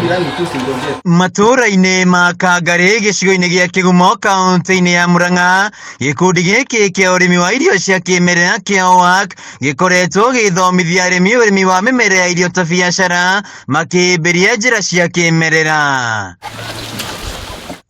Matũũra-inĩ ma Kangarĩ gĩcigo-inĩ gĩa Kĩgumo kaũntĩ-inĩ ya Murang'a, gĩkundi gĩkĩ kĩa ũrĩmi wa irio cia kĩmerera kĩa OAK gĩkoretwo gĩgĩthomithia arĩmi ũrĩmi wa mĩmera ya irio ta biacara makĩhĩmbĩria njĩra cia kĩmerera.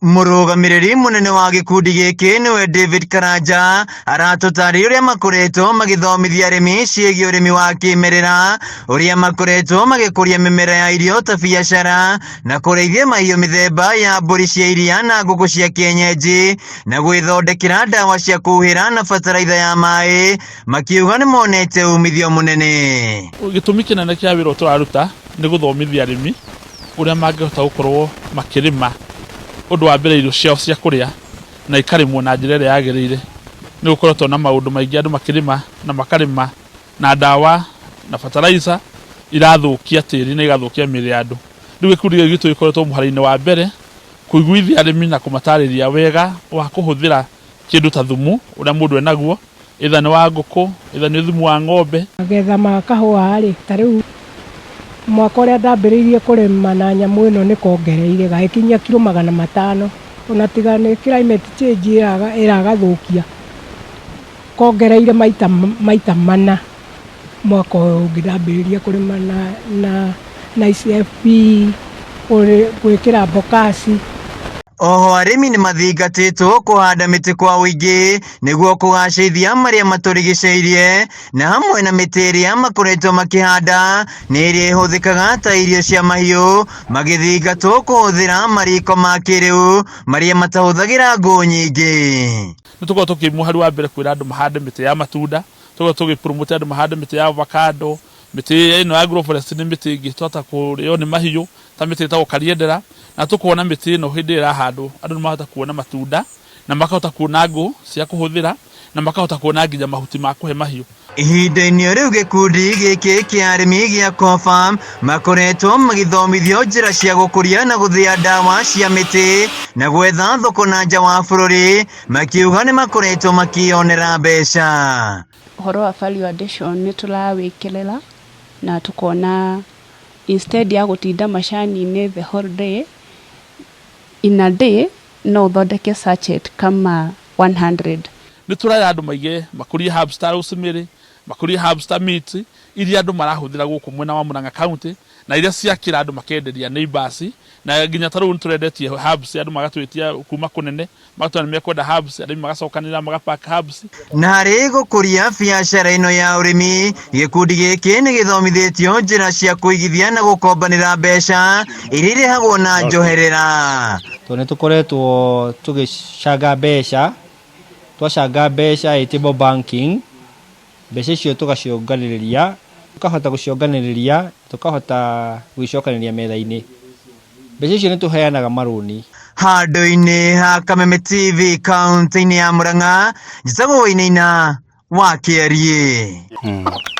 Mũrũgamĩrĩri mũnene wa gĩkundi gĩkĩ nĩwe David Karanja aratũtarĩria ũrĩa makoretwo magĩthomithia arĩmi ciĩgiĩ ũrĩmi wa kĩmerera, ũrĩa makoretwo magĩkũria mĩmera ya irio ta biacara na kũrĩithia mahiũ mĩthemba ya mbũri cia iria na ngũkũ cia kĩenyenji na gwĩthondekera ndawa cia kũhuhĩra na bataraitha ya maĩ, makiuga nĩ monete umithio mũnene. Gĩtũmi kĩnene kĩa wĩra ũyũ tũraruta nĩ gũthomithia arĩmi ũrĩa mangĩhota gũkorwo makĩrĩma ũndũ wa mbere irio ciao cia kũrĩa na ikarĩmwo na njĩra ĩrĩa yagĩrĩire. Nĩ gũkoretwo na maũndũ maingĩ andũ makĩrĩma na makarĩma na ndawa na fertilizer irathũkia tĩri na igathũkia mĩĩrĩ ya andũ. Rĩu gĩkundi gĩkĩ gitũ gĩkoretwo mũhari-inĩ wa mbere kũiguithia arĩmi na kũmatarĩria wega wa kũhũthĩra kĩndũ ta thumu ũrĩa mũndũ enaguo, either nĩ wa ngũkũ, either nĩ thumu wa ng'ombe. Magetha ma kahũa rĩ, ta rĩu mwaka ũrĩa ndambĩrĩirie kũrĩma na nyamũ ĩno nĩ kongereire gagĩkinyia kiro 500, ona tiga nĩ climate change ĩragathũkia, kongereire maita mana mwaka ũyũ ũngĩ ndambĩrĩria kũrĩma na ICFP, gwĩkĩra bokaci. Oho arĩmi nĩ mathingatĩtwo kũhanda mĩtĩ kwa ũingĩ nĩguo kũgacĩrithia marĩa matũrigicĩirie na hamwe na mĩtĩ ĩrĩa makoretwo makĩhanda nĩ ĩrĩa ĩhũthĩkaga ta irio cia mahiũ magĩthingatwo kũhũthĩra mariko ma kĩrĩu marĩa matahũthagĩra ngũ nyingĩ. Nĩ tũkoragwo tũkĩ mũhari wa mbere kwĩra andũ mahande mĩtĩ ya matunda, tũkoragwo tũgĩ promote andũ mahande mĩtĩ ya avocado, mĩtĩ ĩno ya agroforestry nĩ mĩtĩ ĩngĩ twahota kũrĩo nĩ mahiũ ta mĩtĩ ĩtagwo kariendera, na tũkona mĩtĩ ĩno hĩndĩ ĩrĩa ĩrahandwo andũ nĩ marahota kuona matunda na makahota kuona ngũ cia kũhũthĩra na makahota kuona nginya mahuti ma kũhe mahiũ. Ihinda-inĩ rĩu gĩkundi gĩkĩ kĩa arĩmi gĩa Kofarm makoretwo magĩthomithio njĩra cia gũkũria na gũthĩa ndawa cia mĩtĩ na gwetha thoko na nja wa bũrũri, makiuga nĩ makoretwo makĩyonera mbeca. Ũhoro wa value addition nĩ tũrawĩkĩrĩra na tũkona instead ya gũtinda macani-inĩ the whole day, in a day no ũthondeke sachet kama 100. Nĩ tũrera andũ maige makũrie herbs ta rosemary, makũrie herbs ta mint iria andũ marahũthĩra gũkũ mwena wa Murang'a County na iria ciakĩra andũ makenderia neighbors, na nginya ta rĩu nĩ tũrendetie herbs andũ magatwĩtia kuma kũnene magatwĩra nĩ mekwenda herbs, arĩmi magacokanĩrĩra magapack herbs. Na harĩ gũkũria biacara ĩno ya ũrĩmi, gĩkundi gĩkĩ nĩ gĩthomithĩtio njĩra cia kũigithia na gũkombanĩra mbeca iria irĩhagwo na njoherera. Tondũ nĩ tũkoretwo tũgĩcanga mbeca, twacanga mbeca ĩ banking, mbeca icio tũgacionganĩrĩria, tũkahota gũcionganĩrĩria, tũkahota gũicokanĩria metha-inĩ. Mbeca icio nĩ tũheanaga marũni. Handũ-inĩ ha Kameme TV kaunti-inĩ ya Murang'a, njĩtagwo Wainaina wa Kĩariĩ.